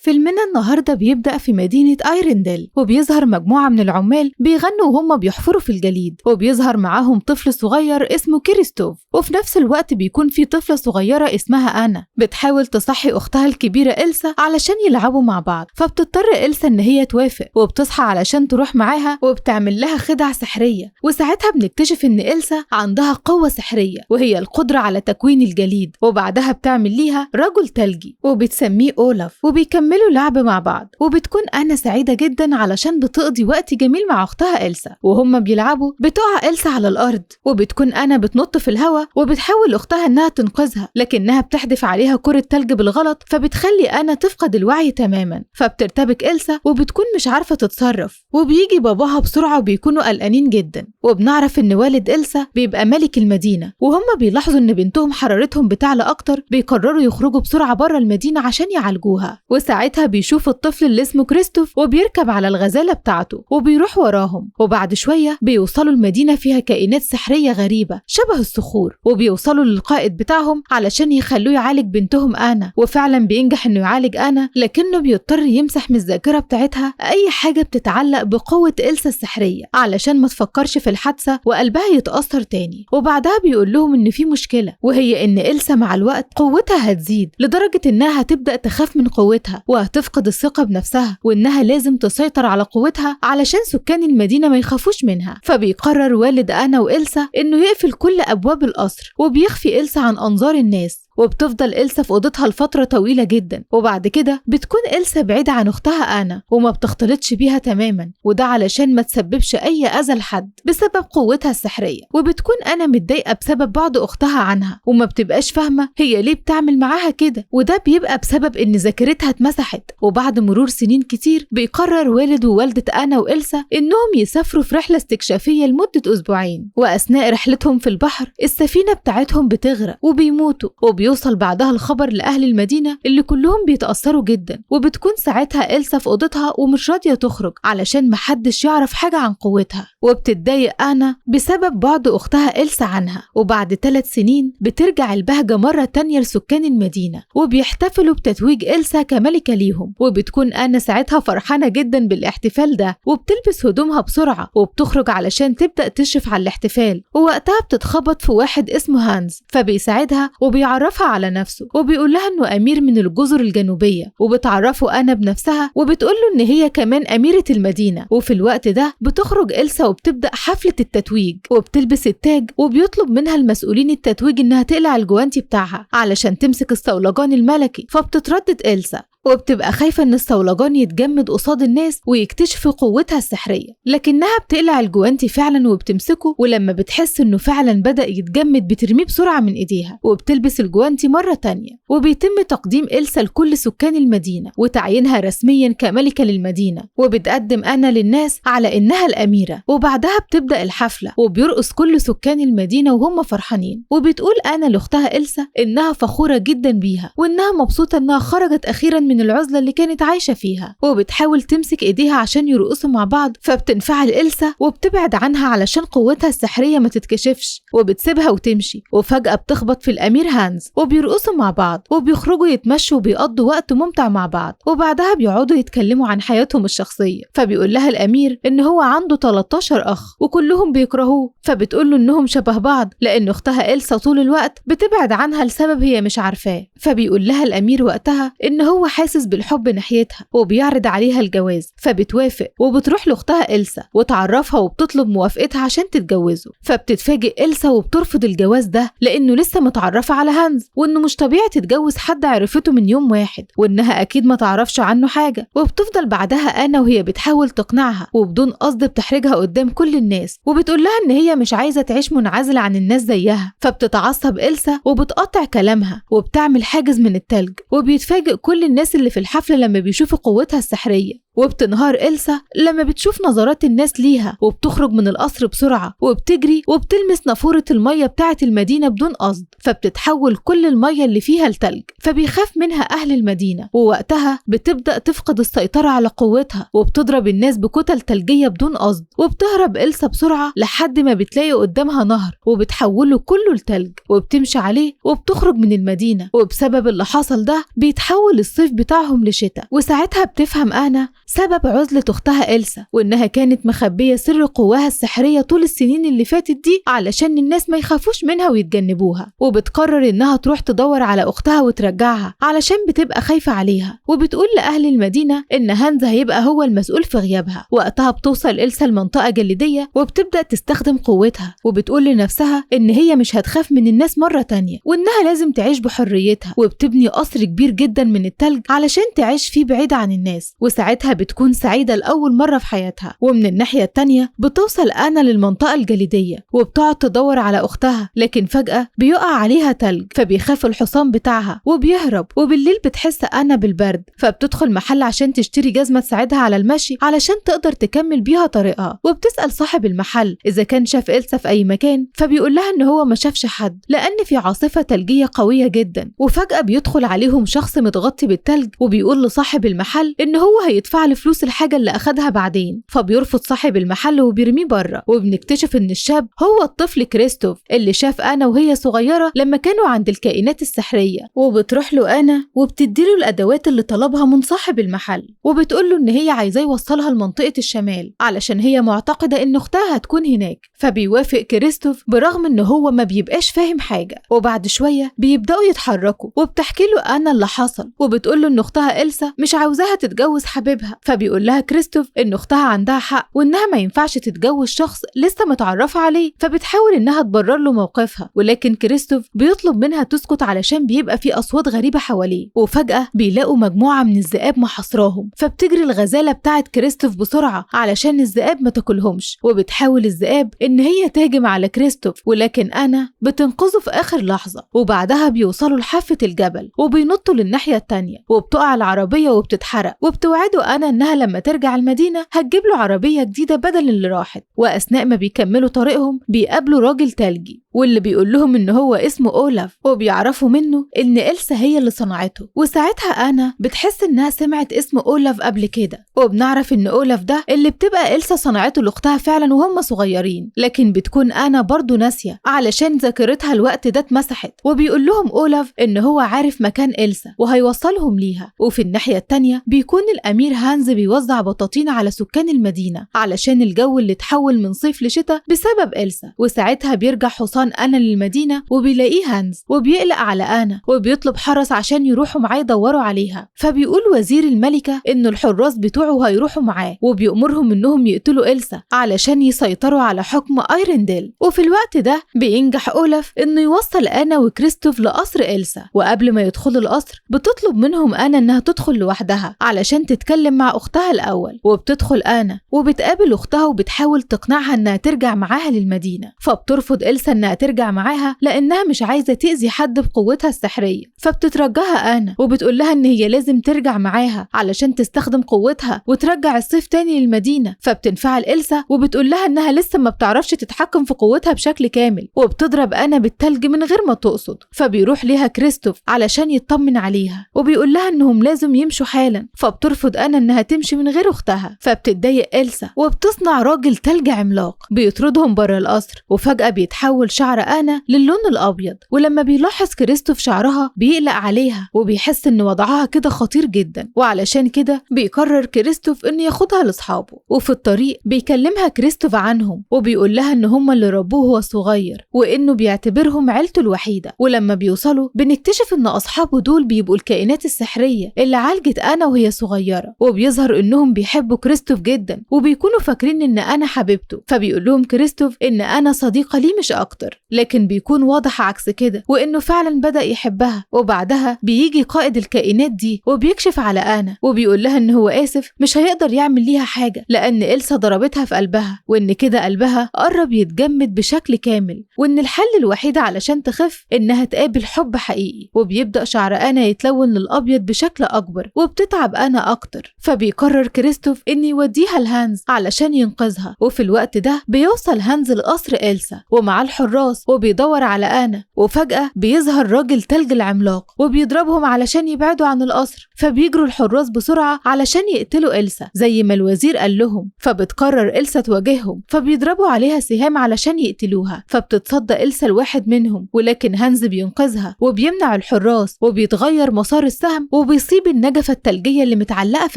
فيلمنا النهارده بيبدأ في مدينة ايرندل، وبيظهر مجموعة من العمال بيغنوا وهم بيحفروا في الجليد، وبيظهر معاهم طفل صغير اسمه كريستوف، وفي نفس الوقت بيكون في طفلة صغيرة اسمها أنا بتحاول تصحي أختها الكبيرة إلسا علشان يلعبوا مع بعض. فبتضطر إلسا إن هي توافق، وبتصحى علشان تروح معاها، وبتعمل لها خدع سحرية. وساعتها بنكتشف إن إلسا عندها قوة سحرية، وهي القدرة على تكوين الجليد، وبعدها بتعمل ليها رجل تلجي وبتسميه أولاف، وبيكملوا لعب مع بعض. وبتكون أنا سعيدة جدا علشان بتقضي وقت جميل مع أختها إلسا، وهم بيلعبوا بتقع إلسا على الأرض، وبتكون أنا بتنط في الهواء وبتحاول أختها إنها تنقذها، لكنها بتحدف عليها كرة تلج بالغلط، فبتخلي أنا تفقد الوعي تماما. فبترتبك إلسا وبتكون مش عارفة تتصرف، وبيجي باباها بسرعة وبيكونوا قلقانين جدا. وبنعرف إن والد إلسا بيبقى ملك المدينة، وهم بيلاحظوا إن بنتهم حرارتهم بتعلى أكتر، بيقرروا يخرجوا بسرعة بره المدينة عشان يعالجوها. وساعتها بيشوف الطفل اللي اسمه كريستوف وبيركب على الغزالة بتاعته وبيروح وراهم. وبعد شوية بيوصلوا المدينة فيها كائنات سحرية غريبة شبه الصخور، وبيوصلوا للقائد بتاعهم علشان يخلوه يعالج بنتهم أنا، وفعلا بينجح انه يعالج أنا، لكنه بيضطر يمسح من الذاكرة بتاعتها أي حاجة بتتعلق بقوة إلسا السحرية علشان ما تفكرش في الحادثة وقلبها يتأثر تاني. وبعدها بيقول لهم إن في مشكلة، وهي إن إلسا مع الوقت قوتها هتزيد لدرجة إنها هتبدأ تخاف من قوتها وهتفقد الثقة بنفسها، وإنها لازم تسيطر على قوتها علشان سكان المدينة ما يخافوش منها. فبيقرر والد أنا وإلسا إنه يقفل كل أبواب القصر، وبيخفي إلسا عن أنظار الناس، وبتفضل إلسا في أوضتها لفترة طويلة جدا. وبعد كده بتكون إلسا بعيدة عن أختها أنا وما بتختلطش بيها تماما، وده علشان ما تسببش أي أذى لحد بسبب قوتها السحرية. وبتكون أنا متضايقة بسبب بعد أختها عنها، وما بتبقاش فاهمة هي ليه بتعمل معاها كده، وده بيبقى بسبب إن ذاكرتها اتمسحت. وبعد مرور سنين كتير بيقرر والد ووالدة أنا وإلسا إنهم يسافروا في رحلة استكشافية لمدة أسبوعين، وأثناء رحلتهم في البحر السفينة بتاعتهم بتغرق وبيموتوا، وبيوصل بعدها الخبر لأهل المدينة اللي كلهم بيتأثروا جدا. وبتكون ساعتها إلسا في أوضتها ومش راضية تخرج علشان محدش يعرف حاجة عن قوتها، وبتتضايق أنا بسبب بعد أختها إلسا عنها. وبعد 3 سنين بترجع البهجة مرة تانية لسكان المدينة، وبيحتفلوا بتتويج إلسا كملكة ليهم، وبتكون أنا ساعتها فرحانة جدا بالاحتفال ده، وبتلبس هدومها بسرعة وبتخرج علشان تبدأ تشرف على الاحتفال. ووقتها بتتخبط في واحد اسمه هانز، فبيساعدها وبيعرفها على نفسه، وبيقول لها انه امير من الجزر الجنوبيه، وبتعرفه انا بنفسها وبتقول له ان هي كمان اميره المدينه. وفي الوقت ده بتخرج إلسا وبتبدا حفله التتويج، وبتلبس التاج، وبيطلب منها المسؤولين التتويج انها تقلع الجوانتي بتاعها علشان تمسك الصولجان الملكي. فبتتردد إلسا وبتبقى خايفة إن الصولجان يتجمد قصاد الناس ويكتشفوا قوتها السحرية، لكنها بتقلع الجوانتي فعلا وبتمسكه، ولما بتحس إنه فعلا بدأ يتجمد بترميه بسرعة من إيديها وبتلبس الجوانتي مرة تانية. وبيتم تقديم إلسا لكل سكان المدينة وتعيينها رسميا كملكة للمدينة، وبتقدم أنا للناس على إنها الأميرة. وبعدها بتبدأ الحفلة وبيرقص كل سكان المدينة وهم فرحانين، وبتقول أنا لأختها إلسا إنها فخورة جدا بيها وإنها مبسوطة إنها خرجت أخيرا من العزلة اللي كانت عايشة فيها، وبتحاول تمسك ايديها عشان يرقصوا مع بعض. فبتنفعل إلسا وبتبعد عنها علشان قوتها السحرية ما تتكشفش، وبتسيبها وتمشي. وفجأة بتخبط في الأمير هانز وبيرقصوا مع بعض، وبيخرجوا يتمشوا وبيقضوا وقت ممتع مع بعض. وبعدها بيقعدوا يتكلموا عن حياتهم الشخصية، فبيقول لها الأمير إن هو عنده 13 أخ وكلهم بيكرهوه، فبتقول له إنهم شبه بعض لأن أختها إلسا طول الوقت بتبعد عنها لسبب هي مش عارفاه. فبيقول لها الأمير وقتها إن هو حاسس بالحب ناحيتها وبيعرض عليها الجواز، فبتوافق وبتروح لاختها إلسا وتعرفها وبتطلب موافقتها عشان تتجوزه. فبتتفاجئ إلسا وبترفض الجواز ده لأنه لسه متعرفة على هانز، وإنه مش طبيعي تتجوز حد عرفته من يوم واحد، وإنها أكيد ما تعرفش عنه حاجة. وبتفضل بعدها أنا وهي بتحاول تقنعها، وبدون قصد بتحرجها قدام كل الناس، وبتقول لها إن هي مش عايزة تعيش منعزلة عن الناس زيها. فبتتعصب إلسا وبتقطع كلامها وبتعمل حاجز من التلج، وبيتفاجئ كل الناس اللي في الحفلة لما بيشوفوا قوتها السحرية. وبتنهار إلسا لما بتشوف نظرات الناس ليها، وبتخرج من القصر بسرعة وبتجري وبتلمس نافورة المية بتاعة المدينة بدون قصد، فبتتحول كل المية اللي فيها لتلج، فبيخاف منها أهل المدينة. ووقتها بتبدأ تفقد السيطرة على قوتها وبتضرب الناس بكتل تلجية بدون قصد، وبتهرب إلسا بسرعة لحد ما بتلاقي قدامها نهر وبتحوله كله لتلج وبتمشي عليه وبتخرج من المدينة. وبسبب اللي حصل ده بيتحول الصيف بتاعهم لشتاء. وساعتها بتفهم آنا سبب عزلة أختها إلسا، وإنها كانت مخبية سر قواها السحرية طول السنين اللي فاتت دي علشان الناس ما يخافوش منها ويتجنبوها. وبتقرر إنها تروح تدور على أختها وترجعها علشان بتبقى خايفة عليها، وبتقول لأهل المدينة إن هانز هيبقى هو المسؤول في غيابها. وقتها بتوصل إلسا لمنطقة جليدية وبتبدأ تستخدم قوتها، وبتقول لنفسها إن هي مش هتخاف من الناس مرة تانية وإنها لازم تعيش بحريتها، وبتبني قصر كبير جدا من التلج علشان تعيش فيه بعيد عن الناس. وساعتها بتكون سعيدة لأول مرة في حياتها. ومن الناحية التانية بتوصل آنا للمنطقة الجليدية وبتقعد تدور على أختها، لكن فجأة بيقع عليها تلج فبيخاف الحصان بتاعها وبيهرب. وبالليل بتحس آنا بالبرد، فبتدخل محل عشان تشتري جزمة تساعدها على المشي علشان تقدر تكمل بيها طريقها. وبتسأل صاحب المحل إذا كان شاف إلسا في أي مكان، فبيقول لها إن هو ما شافش حد لأن في عاصفة ثلجية قوية جدا. وفجأة بيدخل عليهم شخص متغطي بالتلج وبيقول لصاحب المحل إن هو هيدفع له فلوس الحاجة اللي أخدها بعدين، فبيرفض صاحب المحل وبيرميه بره. وبنكتشف إن الشاب هو الطفل كريستوف اللي شاف آنا وهي صغيرة لما كانوا عند الكائنات السحرية. وبتروح له آنا وبتديله الأدوات اللي طلبها من صاحب المحل، وبتقول له إن هي عايزاه يوصلها لمنطقة الشمال علشان هي معتقدة إن أختها هتكون هناك. فبيوافق كريستوف برغم إن هو ما بيبقاش فاهم حاجة. وبعد شوية بيبدأوا يتحركوا وبتحكي له آنا اللي حصل، وبتقول له إن أختها إلسا مش عاوزاها تتجوز حبيبها. فبيقول لها كريستوف إن أختها عندها حق وإنها ما ينفعش تتجوز شخص لسه متعرفة عليه، فبتحاول إنها تبرر له موقفها، ولكن كريستوف بيطلب منها تسكت علشان بيبقى في أصوات غريبة حواليه. وفجأة بيلاقوا مجموعة من الذئاب محاصراهم، فبتجري الغزالة بتاعت كريستوف بسرعة علشان الذئاب ما تاكلهمش، وبتحاول الذئاب إن هي تهجم على كريستوف، ولكن آنا بتنقذه في آخر لحظة. وبعدها بيوصلوا لحافة الجبل وبينطوا للناحية التانية، وبتقع العربية وبتتحرق. وبتوعده آنا إنها لما ترجع المدينة هتجيب له عربية جديدة بدل اللي راحت. وأثناء ما بيكملوا طريقهم بيقابلوا راجل تلجي واللي بيقول لهم إن هو اسمه أولاف، وبيعرفوا منه إن إلسا هي اللي صنعته. وساعتها آنا بتحس إنها سمعت اسم أولاف قبل كده، وبنعرف إن أولاف ده اللي بتبقى إلسا صنعته لأختها فعلا وهم صغيرين، لكن بتكون آنا برضو ناسية علشان ذاكرتها الوقت ده اتمسحت. وبيقول لهم أولاف إن هو عارف مكان إلسا وهيوصلهم ليها. وفي الناحية التانية بيكون الأمير هانز بيوزع بطاطين على سكان المدينة علشان الجو اللي اتحول من صيف لشتاء بسبب إلسا. وساعتها بيرجع حصان آنا للمدينة وبيلاقيه هانز وبيقلق على آنا وبيطلب حرس عشان يروحوا معاه يدوروا عليها. فبيقول وزير الملكة إن الحراس بتوعه هيروحوا معاه، وبيأمرهم إنهم يقتلوا إلسا علشان يسيطروا على حكم ايرنديل. وفي الوقت ده بينجح أولاف إنه يوصل آنا وكريستوف لقصر إلسا، وقبل ما يدخلوا القصر بتطلب منهم آنا إنها تدخل لوحدها علشان تتكلم مع أختها الأول. وبتدخل آنا وبتقابل أختها وبتحاول تقنعها إنها ترجع معاها للمدينة، فبترفض إلسا إنها ترجع معاها لأنها مش عايزة تأذي حد بقوتها السحرية. فبتترجاها آنا وبتقول لها إن هي لازم ترجع معاها علشان تستخدم قوتها وترجع الصيف تاني للمدينة. فبتنفعل إلسا وبتقول لها إنها لسه ما بتعرفش تتحكم في قوتها بشكل كامل، وبتضرب آنا بالتلج من غير ما تقصد. فبيروح ليها كريستوف علشان يطمن عليها وبيقول لها إنهم لازم يمشوا حالا، فبترفض آنا إنها تمشي من غير أختها. فبتتضايق إلسا وبتصنع راجل تلج عملاق بيطردهم بره القصر. وفجأة بيتحول شعر آنا للون الأبيض، ولما بيلاحظ كريستوف شعرها بيقلق عليها وبيحس إن وضعها كده خطير جدا، وعلشان كده بيقرر كريستوف إنه ياخدها لأصحابه. وفي الطريق بيكلمها كريستوف عنهم وبيقول لها إن هم اللي ربوه وهو صغير وإنه بيعتبرهم عيلته الوحيدة. ولما بيوصلوا بنكتشف إن أصحابه دول بيبقوا الكائنات السحرية اللي عالجت آنا وهي صغيرة، وبيظهر إنهم بيحبوا كريستوف جدا وبيكونوا فاكرين إن آنا حبيبته. فبيقول لهم كريستوف إن آنا صديقة ليه مش أكتر. أكتر، لكن بيكون واضح عكس كده وإنه فعلا بدأ يحبها. وبعدها بيجي قائد الكائنات دي وبيكشف على آنا وبيقول لها إن هو آسف مش هيقدر يعمل ليها حاجة لأن إلسا ضربتها في قلبها، وإن كده قلبها قرب يتجمد بشكل كامل، وإن الحل الوحيد علشان تخف إنها تقابل حب حقيقي. وبيبدأ شعر آنا يتلون للأبيض بشكل أكبر وبتتعب آنا أكتر، فبيقرر كريستوف إن يوديها لهانز علشان ينقذها. وفي الوقت ده بيوصل هانز لقصر إلسا ومع الحراس وبيدور على آنا، وفجأة بيظهر راجل تلج العملاق وبيضربهم علشان يبعدوا عن القصر، فبيجروا الحراس بسرعة علشان يقتلوا إلسا زي ما الوزير قال لهم. فبتقرر إلسا تواجههم، فبيضربوا عليها سهام علشان يقتلوها، فبتتصدى إلسا لواحد منهم، ولكن هانز بينقذها وبيمنع الحراس، وبيتغير مسار السهم وبيصيب النجفة الثلجية اللي متعلقة في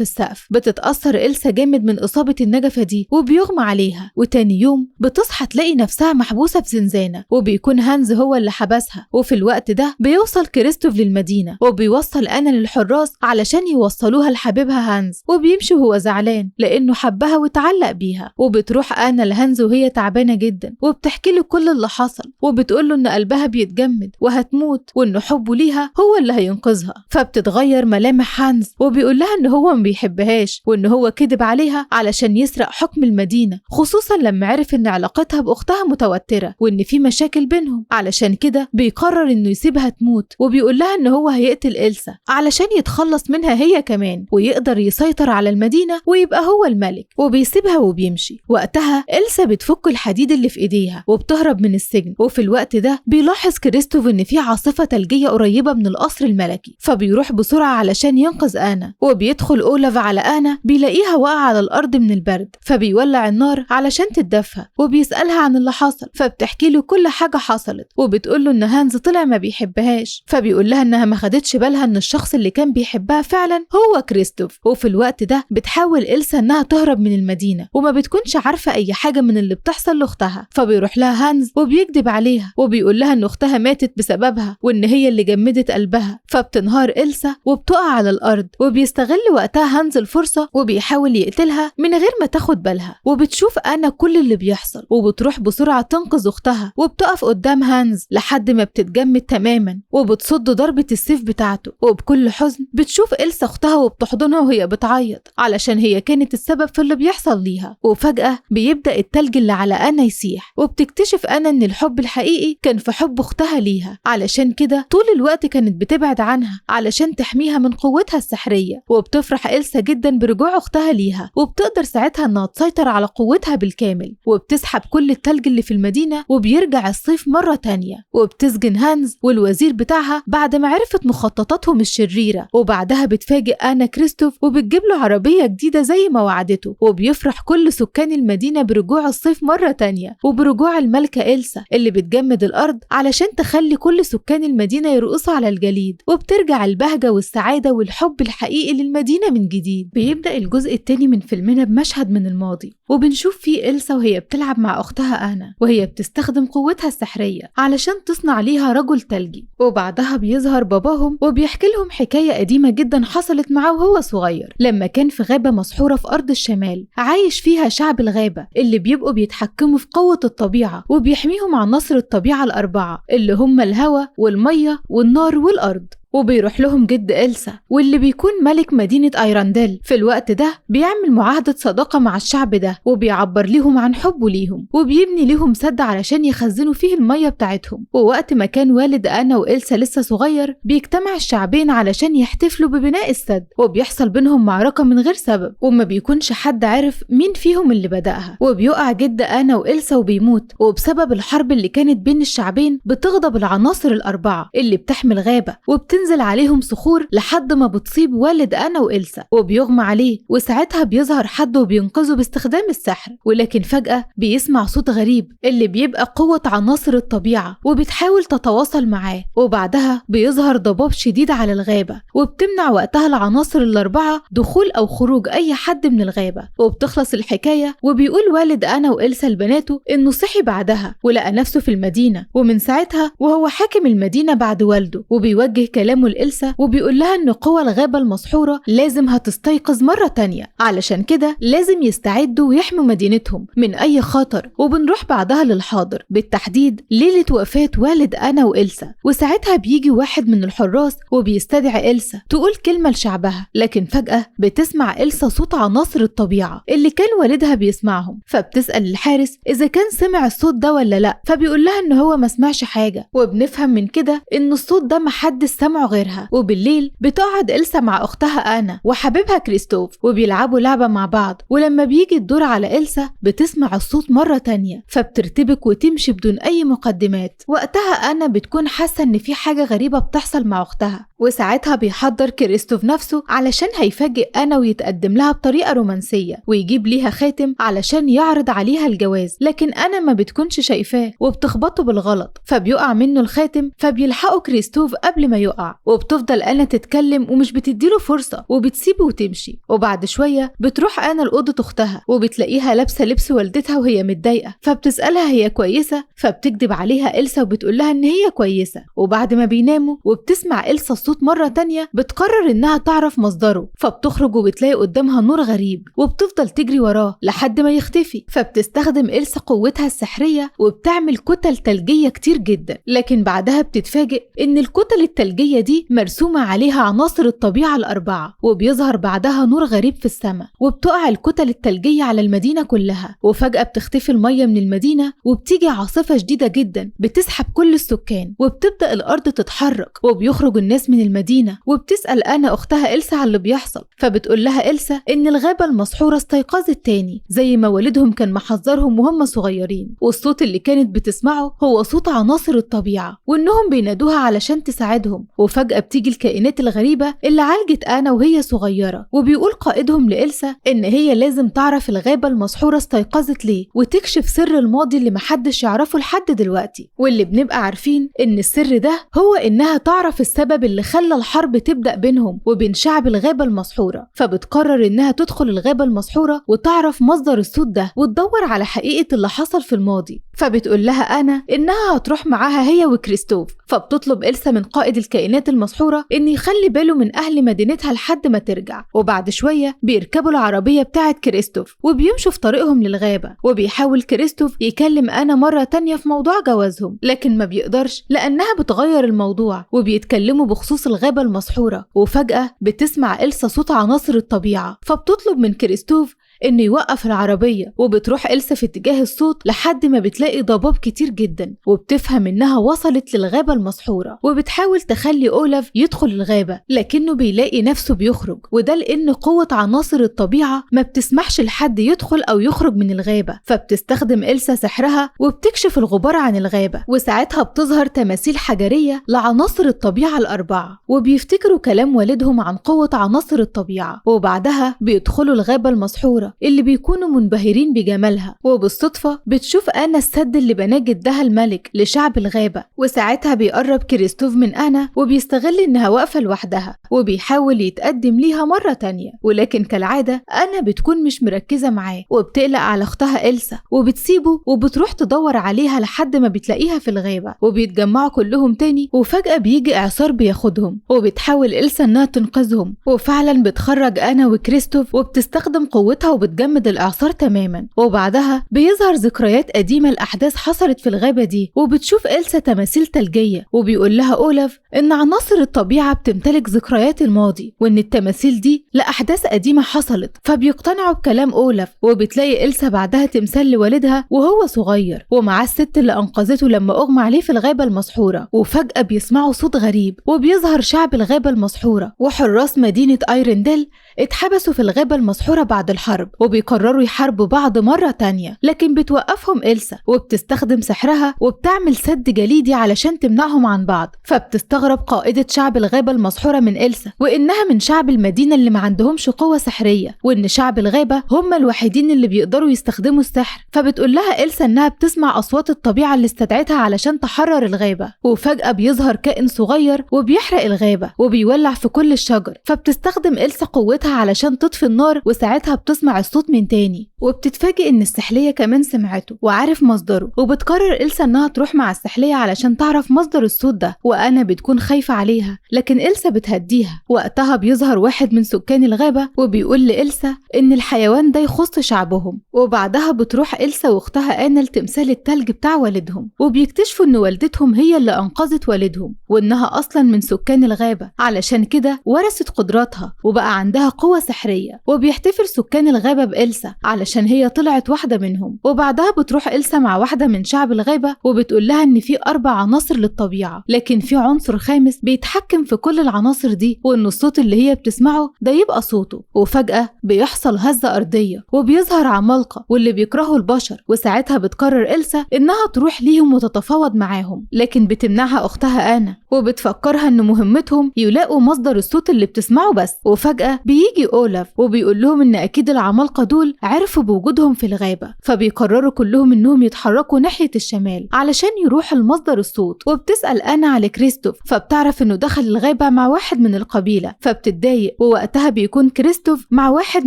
السقف. بتتأثر إلسا جامد من إصابة النجفة دي وبيغمى عليها. وتاني يوم بتصحى تلاقي نفسها محبوسة في زنزانة، وبيكون هانز هو اللي حبسها. وفي الوقت ده بيوصل كريستوف للمدينة وبيوصل آنا للحراس علشان يوصلوها لحبيبها هانز، وبيمشي وهو زعلان لأنه حبها وتعلق بيها. وبتروح آنا لهانز وهي تعبانة جدا وبتحكي له كل اللي حصل، وبتقول له إن قلبها بيتجمد وهتموت وإن حبه ليها هو اللي هينقذها. فبتتغير ملامح هانز وبيقول لها إن هو ما بيحبهاش وإن هو كذب عليها علشان يسرق حكم المدينة، خصوصا لما عرف إن علاقتها بأختها متوترة وإن في مشاكل بينهم، علشان كده بيقرر إنه يسيبها تموت. وبيقول لها إن هو هيقتل إلسا علشان يتخلص منها هي كمان ويقدر يسيطر على المدينة ويبقى هو الملك، وبيسيبها وبيمشي. وقتها إلسا بتفك الحديد اللي في إيديها وبتهرب من السجن. وفي الوقت ده بيلاحظ كريستوف إن في عاصفة ثلجية قريبة من القصر الملكي، فبيروح بسرعة علشان ينقذ آنا. وبيدخل أولاف على آنا بيلاقيها واقعة على الأرض من البرد، فبيولع النار علشان تتدفى وبيسألها عن اللي حصل، فبتحكي له كل حاجة حصلت وبتقول له إن هانز طلع ما بيحبهاش، فبيقول لها إنها ما خدتش بالها إن الشخص اللي كان بيحبها فعلا هو كريستوف. وفي الوقت ده بتحاول إلسا إنها تهرب من المدينة وما بتكونش عارفة أي حاجة من اللي بتحصل لأختها، فبيروح لها هانز وبيكذب عليها وبيقول لها إن أختها ماتت بسببها وإن هي اللي جمدت قلبها. فبتنهار إلسا وبتقع على الأرض، وبيستغل وقتها هانز الفرصة وبيحاول يقتلها من غير ما تاخد بالها. وبتشوف آنا كل اللي بيحصل وبتروح بسرعة تنقذ أختها، وبتقف قدام هانز لحد ما بتتجمد تماما وبتصد ضربة السيف بتاعته. وبكل حزن بتشوف إلسا أختها وبتحضنها وهي بتعيط علشان هي كانت السبب في اللي بيحصل ليها. وفجأة بيبدأ التلج اللي على آنا يسيح، وبتكتشف آنا إن الحب الحقيقي كان في حب أختها ليها، علشان كده طول الوقت كانت بتبعد عنها علشان تحميها من قوتها السحرية. وبتفرح إلسا جدا برجوع أختها ليها، وبتقدر ساعتها إنها تسيطر على قوتها بالكامل، وبتسحب كل التلج اللي في المدينة وبيرجع الصيف مرة تانية. وبتسجن هانز والوزير بتاعها بعد ما عرفت مخططاتهم الشريرة. وبعدها بتفاجئ آنا كريستوف وبتجيب له عربية جديدة زي ما وعدته، وبيفرح كل سكان المدينة برجوع الصيف مرة تانية وبرجوع الملكة إلسا اللي بتجمد الأرض علشان تخلي كل سكان المدينة يرقصوا على الجليد، وبترجع البهجة والسعادة والحب الحقيقي للمدينة من جديد. بيبدأ الجزء الثاني من فيلمنا بمشهد من الماضي، وبنشوف فيه إلسا وهي بتلعب مع أختها آنا وهي بتستخدم قوتها السحرية علشان تصنع ليها رجل ثلجي. وبعدها بيظهر باباهم وبيحكي لهم حكاية قديمة جدا حصلت معاه وهو صغير لما كان في غابة مسحورة في أرض الشمال عايش فيها شعب الغابة اللي بيبقوا بيتحكموا في قوة الطبيعة وبيحميهم عناصر الطبيعة الأربعة اللي هم الهواء والمية والنار والأرض. وبيروح لهم جد إلسا واللي بيكون ملك مدينة ايرانديل في الوقت ده، بيعمل معاهدة صداقة مع الشعب ده وبيعبر ليهم عن حبه ليهم وبيبني ليهم سد علشان يخزنوا فيه المية بتاعتهم. ووقت ما كان والد آنا وإلسا لسه صغير بيجتمع الشعبين علشان يحتفلوا ببناء السد، وبيحصل بينهم معركة من غير سبب وما بيكونش حد عارف مين فيهم اللي بدأها، وبيقع جد آنا وإلسا وبيموت. وبسبب الحرب اللي كانت بين الشعبين بتغضب العناصر الأربعة اللي بتحمي الغابة وبتنزل عليهم صخور لحد ما بتصيب والد آنا وإلسا وبيغمى عليه، وساعتها بيظهر حد وبينقذه باستخدام السحر. ولكن فجأة بيسمع صوت غريب اللي بيبقى قوة عناصر الطبيعة وبتحاول تتواصل معاه، وبعدها بيظهر ضباب شديد على الغابة وبتمنع وقتها العناصر الأربعة دخول أو خروج أي حد من الغابة. وبتخلص الحكاية وبيقول والد آنا وإلسا لبناته إنه صحي بعدها ولقى نفسه في المدينة، ومن ساعتها وهو حاكم المدينة بعد والده، وبيوجه كلام كلامه لإلسا وبيقول لها إن قوى الغابة المسحورة لازم هتستيقظ مرة تانية، علشان كده لازم يستعدوا ويحموا مدينتهم من أي خطر. وبنروح بعدها للحاضر، بالتحديد ليلة وفاة والد أنا وإلسا، وساعتها بيجي واحد من الحراس وبيستدعي إلسا تقول كلمة لشعبها، لكن فجأة بتسمع إلسا صوت عناصر الطبيعة اللي كان والدها بيسمعهم، فبتسأل الحارس إذا كان سمع الصوت ده ولا لأ، فبيقول لها إن هو ما سمعش حاجة، وبنفهم من كده إن الصوت ده محدش سمعه غيرها. وبالليل بتقعد إلسا مع أختها أنا وحبيبها كريستوف وبيلعبوا لعبة مع بعض، ولما بيجي الدور على إلسا بتسمع الصوت مرة تانية، فبترتبك وتمشي بدون أي مقدمات. وقتها أنا بتكون حاسة إن في حاجة غريبة بتحصل مع أختها، وساعتها بيحضر كريستوف نفسه علشان هيفاجئ أنا ويتقدم لها بطريقة رومانسية ويجيب ليها خاتم علشان يعرض عليها الجواز، لكن أنا ما بتكونش شايفاه وبتخبطه بالغلط فبيقع منه الخاتم، فبيلحقه كريستوف قبل ما يقع، وبتفضل أنا تتكلم ومش بتديله فرصة وبتسيبه وتمشي. وبعد شوية بتروح أنا لأوضة أختها وبتلاقيها لابسة لبس والدتها وهي متضايقة، فبتسألها هي كويسة، فبتكدب عليها إلسا وبتقول لها إن هي كويسة. وبعد ما بيناموا وبتسمع إلسا الصوت مرة تانية بتقرر إنها تعرف مصدره، فبتخرج وبتلاقي قدامها نور غريب وبتفضل تجري وراه لحد ما يختفي، فبتستخدم إلسا قوتها السحرية وبتعمل كتل تلجية كتير جدا، لكن بعدها بتتفاجئ إن الكتل التلجية دي مرسومة عليها عناصر الطبيعة الأربعة، وبيظهر بعدها نور غريب في السماء وبتقع الكتل التلجية على المدينة كلها، وفجأة بتختفي المية من المدينة وبتيجي عاصفة شديدة جدا بتسحب كل السكان، وبتبدأ الأرض تتحرك وبيخرج الناس من المدينة. وبتسأل أنا أختها إلسا على اللي بيحصل، فبتقول لها إلسا إن الغابة المسحورة استيقظت تاني زي ما والدهم كان محذرهم وهم صغيرين، والصوت اللي كانت بتسمعه هو صوت عناصر الطبيعة وإنهم بينادوها علشان تساعدهم. وفجأة بتيجي الكائنات الغريبة اللي عالجت أنا وهي صغيرة، وبيقول قائدهم لإلسا إن هي لازم تعرف الغابة المسحورة استيقظت ليه وتكشف سر الماضي اللي محدش يعرفه لحد دلوقتي، واللي بنبقى عارفين إن السر ده هو إنها تعرف السبب اللي خلى الحرب تبدأ بينهم وبين شعب الغابة المسحورة. فبتقرر إنها تدخل الغابة المسحورة وتعرف مصدر الصوت ده وتدور على حقيقة اللي حصل في الماضي. فبتقول لها أنا إنها هتروح معاها هي وكريستوف، فبتطلب إلسا من قائد الكائنات المسحورة إن يخلي باله من أهل مدينتها لحد ما ترجع. وبعد شوية بيركبوا العربية بتاعة كريستوف وبيمشوا في طريقهم للغابة، وبيحاول كريستوف يكلم أنا مرة تانية في موضوع جوازهم، لكن ما بيقدرش لأنها بتغير الموضوع وبيتكلموا بخصوص الغابة المسحورة. وفجأة بتسمع إلسا صوت عناصر الطبيعة، فبتطلب من كريستوف إنه يوقف العربية، وبتروح إلسا في اتجاه الصوت لحد ما بتلاقي ضباب كتير جدا، وبتفهم إنها وصلت للغابة المسحورة، وبتحاول تخلي أولاف يدخل الغابة لكنه بيلاقي نفسه بيخرج، وده لأن قوة عناصر الطبيعة ما بتسمحش لحد يدخل أو يخرج من الغابة. فبتستخدم إلسا سحرها وبتكشف الغبار عن الغابة، وساعتها بتظهر تماثيل حجرية لعناصر الطبيعة الأربعة، وبيفتكروا كلام والدهم عن قوة عناصر الطبيعة. وبعدها بيدخلوا الغابة المسحورة اللي بيكونوا منبهرين بجمالها، وبالصدفة بتشوف أنا السد اللي بناه جدها الملك لشعب الغابة، وساعتها بيقرب كريستوف من أنا وبيستغل إنها واقفة لوحدها وبيحاول يتقدم ليها مرة تانية، ولكن كالعادة أنا بتكون مش مركزة معاه وبتقلق على أختها إلسا وبتسيبه وبتروح تدور عليها لحد ما بتلاقيها في الغابة، وبيتجمعوا كلهم تاني. وفجأة بيجي إعصار بياخدهم، وبتحاول إلسا إنها تنقذهم، وفعلا بتخرج أنا وكريستوف وبتستخدم قوتها وبتجمد الإعصار تماما. وبعدها بيظهر ذكريات قديمة لأحداث حصلت في الغابة دي، وبتشوف إلسا تماثيل تلجية، وبيقول لها أولاف إن عناصر الطبيعة بتمتلك ذكريات الماضي وإن التماثيل دي لأحداث قديمة حصلت، فبيقتنعوا بكلام أولاف. وبتلاقي إلسا بعدها تمثال لوالدها وهو صغير ومعاه الست اللي أنقذته لما أغمى عليه في الغابة المسحورة، وفجأة بيسمعوا صوت غريب وبيظهر شعب الغابة المسحورة وحراس مدينة ايرنديل اتحبسوا في الغابة المسحورة بعد الحرب، وبيقرروا يحاربوا بعض مرة تانية، لكن بتوقفهم إلسا وبتستخدم سحرها وبتعمل سد جليدي علشان تمنعهم عن بعض. فبتستغرب قائدة شعب الغابة المسحورة من إلسا وإنها من شعب المدينة اللي ما عندهمش قوة سحرية، وإن شعب الغابة هم الوحيدين اللي بيقدروا يستخدموا السحر. فبتقول لها إلسا إنها بتسمع أصوات الطبيعة اللي استدعتها علشان تحرر الغابة، وفجأة بيظهر كائن صغير وبيحرق الغابة وبيولع في كل الشجر، فبتستخدم إلسا قوتها علشان تطفي النار، وساعتها بتسمع الصوت من تاني، وبتتفاجئ إن السحلية كمان سمعته وعارف مصدره. وبتقرر إلسا إنها تروح مع السحلية علشان تعرف مصدر الصوت ده، وأنا بتكون بتكون خايفة عليها، لكن إلسا بتهديها. وقتها بيظهر واحد من سكان الغابة وبيقول لإلسا إن الحيوان ده يخص شعبهم. وبعدها بتروح إلسا واختها آنا لتمثال التلج بتاع والدهم، وبيكتشفوا إن والدتهم هي اللي أنقذت والدهم، وإنها أصلا من سكان الغابة، علشان كده ورثت قدراتها وبقى عندها قوة سحرية. وبيحتفل سكان الغابة بإلسا علشان هي طلعت واحدة منهم. وبعدها بتروح إلسا مع واحدة من شعب الغابة وبتقول لها إن في 4 عناصر للطبيعة، لكن في عنصر خامس بيتحكم في كل العناصر دي، وإن الصوت اللي هي بتسمعه ده يبقى صوته. وفجأة بيحصل هزة أرضية وبيظهر عمالقة واللي بيكرهوا البشر، وساعتها بتقرر إلسا إنها تروح ليهم وتتفاوض معاهم، لكن بتمنعها أختها آنا وبتفكرها إن مهمتهم يلاقوا مصدر الصوت اللي بتسمعه بس. وفجأة بيجي أولاف وبيقول لهم إن أكيد العمالقة دول عرفوا بوجودهم في الغابة، فبيقرروا كلهم إنهم يتحركوا ناحية الشمال علشان يروحوا لمصدر الصوت. وبتسأل آنا على كريستوف، فبتعرف إنه دخل الغابة مع واحد من القبيلة، فبتتضايق. ووقتها بيكون كريستوف مع واحد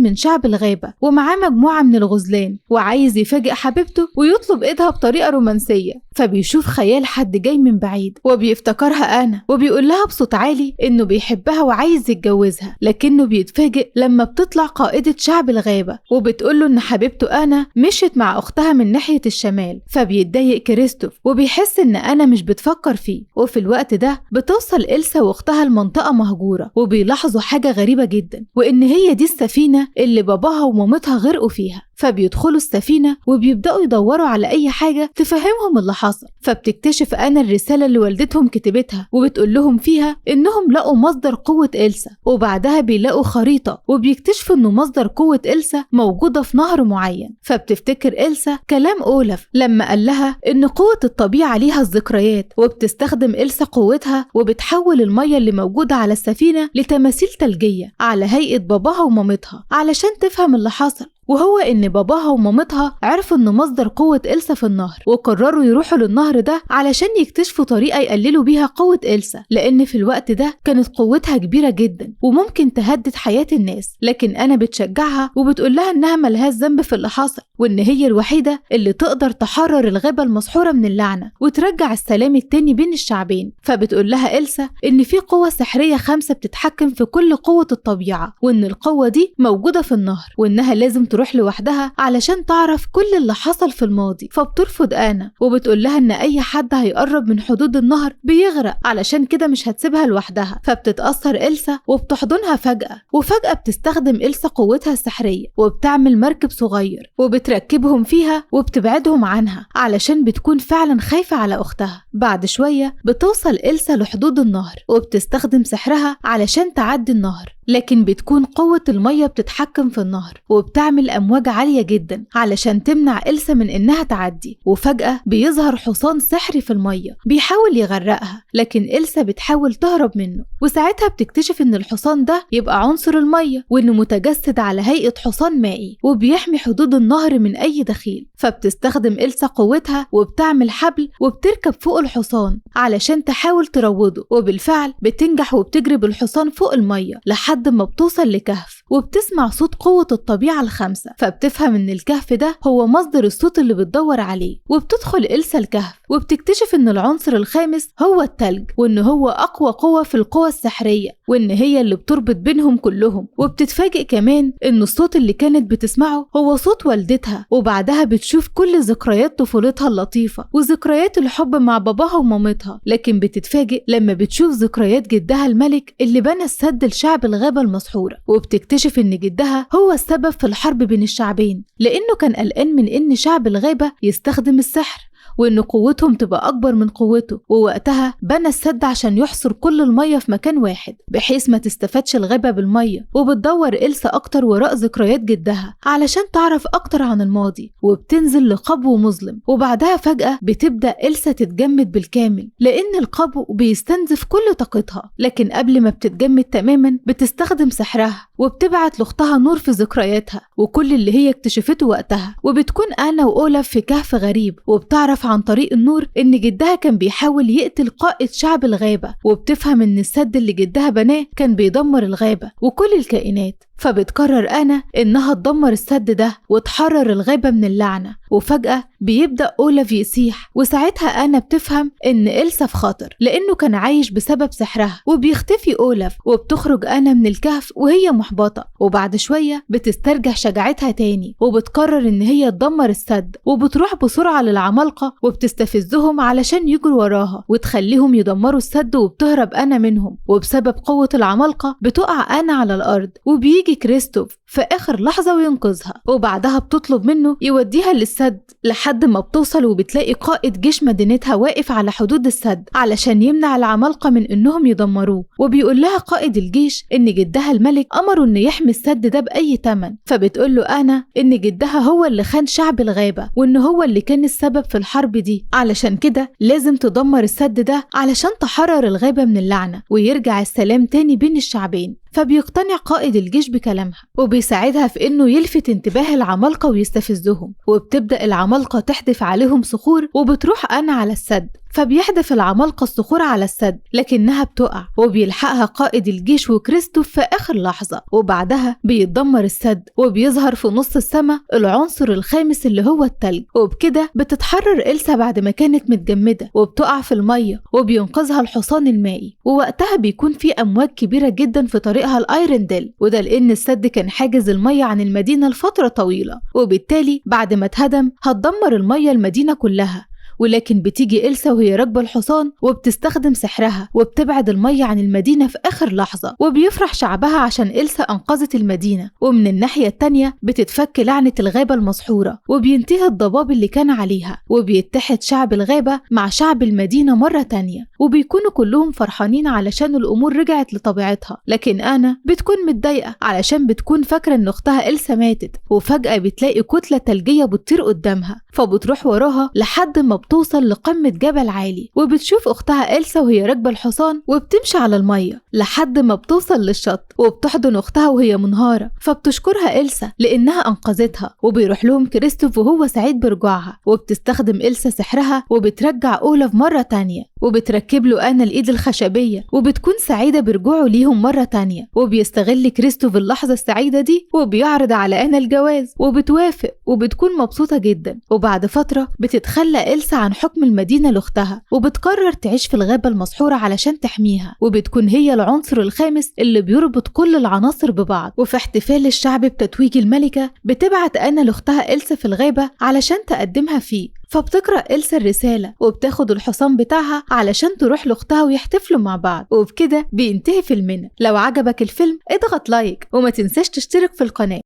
من شعب الغابة ومعاه مجموعة من الغزلان، وعايز يفاجئ حبيبته ويطلب إيدها بطريقة رومانسية، فبيشوف خيال حد جاي من بعيد وبيفتكرها آنا، وبيقول لها بصوت عالي إنه بيحبها وعايز يتجوزها، لكنه بيتفاجئ لما بتطلع قائدة شعب الغابة وبتقول له إن حبيبته آنا مشت مع أختها من ناحية الشمال، فبيتضايق كريستوف وبيحس إن آنا مش بتفكر فيه. وفي الوقت ده بتوصل إلسا وأختها لمنطقة مهجورة، وبيلاحظوا حاجة غريبة جدا، وإن هي دي السفينة اللي باباها ومامتها غرقوا فيها. فبيدخلوا السفينة وبيبدأوا يدوروا على أي حاجة تفهمهم اللي حصل. فبتكتشف آنا الرسالة اللي والدتهم كتبتها وبتقول لهم فيها إنهم لقوا مصدر قوة إلسا. وبعدها بيلاقوا خريطة وبيكتشفوا إنه مصدر قوة إلسا موجودة في نهر معين. فبتفتكر إلسا كلام أولاف لما قال لها إن قوة الطبيعة ليها الذكريات، وبتستخدم إلسا قوتها وبتحول المية اللي موجودة على السفينة لتماثيل ثلجية على هيئة باباها ومامتها علشان تفهم اللي حصل، وهو إن باباها ومامتها عرفوا إن مصدر قوة إلسا في النهر، وقرروا يروحوا للنهر ده علشان يكتشفوا طريقة يقللوا بيها قوة إلسا، لأن في الوقت ده كانت قوتها كبيرة جدا وممكن تهدد حياة الناس. لكن أنا بتشجعها وبتقول لها إنها ملهاش ذنب في اللي حصل، وإن هي الوحيدة اللي تقدر تحرر الغابة المسحورة من اللعنة وترجع السلام التاني بين الشعبين. فبتقول لها إلسا إن في قوة سحرية 5 بتتحكم في كل قوة الطبيعة، وإن القوة دي موجودة في النهر، وإنها لازم تروح لوحدها علشان تعرف كل اللي حصل في الماضي. فبترفض آنا وبتقول لها إن أي حد هيقرب من حدود النهر بيغرق، علشان كده مش هتسيبها لوحدها. فبتتأثر إلسا وبتحضنها فجأة، وفجأة بتستخدم إلسا قوتها السحرية وبتعمل مركب صغير وبتركبهم فيها وبتبعدهم عنها علشان بتكون فعلا خايفة على أختها. بعد شوية بتوصل إلسا لحدود النهر وبتستخدم سحرها علشان تعدي النهر، لكن بتكون قوة المية بتتحكم في النهر وبتعمل أمواج عالية جدا علشان تمنع إلسا من إنها تعدي. وفجأة بيظهر حصان سحري في المية بيحاول يغرقها، لكن إلسا بتحاول تهرب منه، وساعتها بتكتشف إن الحصان ده يبقى عنصر المية وإنه متجسد على هيئة حصان مائي وبيحمي حدود النهر من أي دخيل. فبتستخدم إلسا قوتها وبتعمل حبل وبتركب فوق الحصان علشان تحاول تروضه، وبالفعل بتنجح وبتجري بالحصان فوق المية لحد ما بتوصل لكهف، وبتسمع صوت قوة الطبيعة ال5، فبتفهم إن الكهف ده هو مصدر الصوت اللي بتدور عليه. وبتدخل إلسا الكهف وبتكتشف إن العنصر الخامس هو التلج، وإن هو أقوى قوة في القوى السحرية، وإن هي اللي بتربط بينهم كلهم. وبتتفاجئ كمان إن الصوت اللي كانت بتسمعه هو صوت والدتها، وبعدها بتشوف كل ذكريات طفولتها اللطيفة وذكريات الحب مع باباها ومامتها، لكن بتتفاجئ لما بتشوف ذكريات جدها الملك اللي بنى السد لشعب الغابة المسحورة. وبتكتشف إن جدها هو السبب في الحرب بين الشعبين، لأنه كان قلقان من إن شعب الغابة يستخدم السحر وإن قوتهم تبقى أكبر من قوته، ووقتها بنى السد عشان يحصر كل المية في مكان واحد بحيث ما تستفادش الغابة بالمية. وبتدور إلسا أكتر وراء ذكريات جدها علشان تعرف أكتر عن الماضي، وبتنزل لقبو مظلم. وبعدها فجأة بتبدأ إلسا تتجمد بالكامل لأن القبو بيستنزف كل طاقتها، لكن قبل ما بتتجمد تماما بتستخدم سحرها وبتبعت لأختها نور في ذكرياتها وكل اللي هي اكتشفته وقتها. وبتكون آنا وأولاف في كهف غريب، وبتعرف عن طريق النور إن جدها كان بيحاول يقتل قائد شعب الغابة، وبتفهم إن السد اللي جدها بناه كان بيدمر الغابة وكل الكائنات. فبتقرر أنا إنها تدمر السد ده وتحرر الغابة من اللعنة. وفجأة بيبدأ أولاف يسيح، وساعتها أنا بتفهم إن إلسا في خطر لأنه كان عايش بسبب سحرها. وبيختفي أولاف وبتخرج أنا من الكهف وهي محبطة، وبعد شوية بتسترجع شجاعتها تاني وبتقرر إن هي تدمر السد، وبتروح بسرعة للعمالقة وبتستفزهم علشان يجروا وراها وتخليهم يدمروا السد، وبتهرب أنا منهم. وبسبب قوة العمالقة بتقع أنا على الأرض، وبيجي كريستوف في آخر لحظة وينقذها، وبعدها بتطلب منه يوديها للسد لحد ما بتوصل وبتلاقي قائد جيش مدينتها واقف على حدود السد علشان يمنع العمالقة من إنهم يدمروه. وبيقول لها قائد الجيش إن جدها الملك أمره إنه يحمي السد ده بأي تمن، فبتقول له أنا إن جدها هو اللي خان شعب الغابة وإن هو اللي كان السبب في الحرب دي، علشان كده لازم تدمر السد ده علشان تحرر الغابة من اللعنة ويرجع السلام تاني بين الشعبين. فبيقتنع قائد الجيش بكلامها وبيساعدها في إنه يلفت انتباه العمالقة ويستفزهم، وبتبدأ العمالقة تحدف عليهم صخور وبتروح أنا على السد، فبيحدف العمالقة الصخور على السد لكنها بتقع، وبيلحقها قائد الجيش وكريستوف في آخر لحظة، وبعدها بيتدمر السد وبيظهر في نص السماء العنصر الخامس اللي هو التلج. وبكده بتتحرر إلسا بعد ما كانت متجمدة وبتقع في المية وبينقذها الحصان المائي، ووقتها بيكون في أمواج كبيرة جدا في طريقها الأيرندل، وده لأن السد كان حاجز المية عن المدينة لفترة طويلة، وبالتالي بعد ما اتهدم هتدمر المية المدينة كلها. ولكن بتيجي إلسا وهي راكبة الحصان وبتستخدم سحرها وبتبعد المية عن المدينة في آخر لحظة، وبيفرح شعبها عشان إلسا أنقذت المدينة. ومن الناحية التانية بتتفك لعنة الغابة المسحورة وبينتهي الضباب اللي كان عليها، وبيتحد شعب الغابة مع شعب المدينة مرة تانية، وبيكونوا كلهم فرحانين علشان الأمور رجعت لطبيعتها. لكن أنا بتكون متضايقة علشان بتكون فاكرة إن أختها إلسا ماتت، وفجأة بتلاقي كتلة تلجية بتطير قدامها، فبتروح وراها لحد ما بتوصل لقمة جبل عالي، وبتشوف أختها إلسا وهي راكبة الحصان وبتمشي على المية لحد ما بتوصل للشط، وبتحضن أختها وهي منهارة، فبتشكرها إلسا لأنها أنقذتها. وبيروح لهم كريستوف وهو سعيد برجوعها، وبتستخدم إلسا سحرها وبترجع أولاف مرة تانية، وبتركب له أنا الإيد الخشبية، وبتكون سعيدة برجوعه ليهم مرة تانية. وبيستغل كريستوف اللحظة السعيدة دي وبيعرض على أنا الجواز، وبتوافق وبتكون مبسوطة جدا. وبعد فترة بتتخلى إلسا عن حكم المدينة لأختها، وبتقرر تعيش في الغابة المسحورة علشان تحميها، وبتكون هي العنصر الخامس اللي بيربط كل العناصر ببعض. وفي احتفال الشعب بتتويج الملكة بتبعت أنا لأختها إلسا في الغابة علشان تقدمها فيه، فبتقرأ إلسا الرسالة وبتاخد الحصان بتاعها علشان تروح لأختها ويحتفلوا مع بعض. وبكده بينتهي فيلمنا. لو عجبك الفيلم اضغط like وما تنساش تشترك في القناة.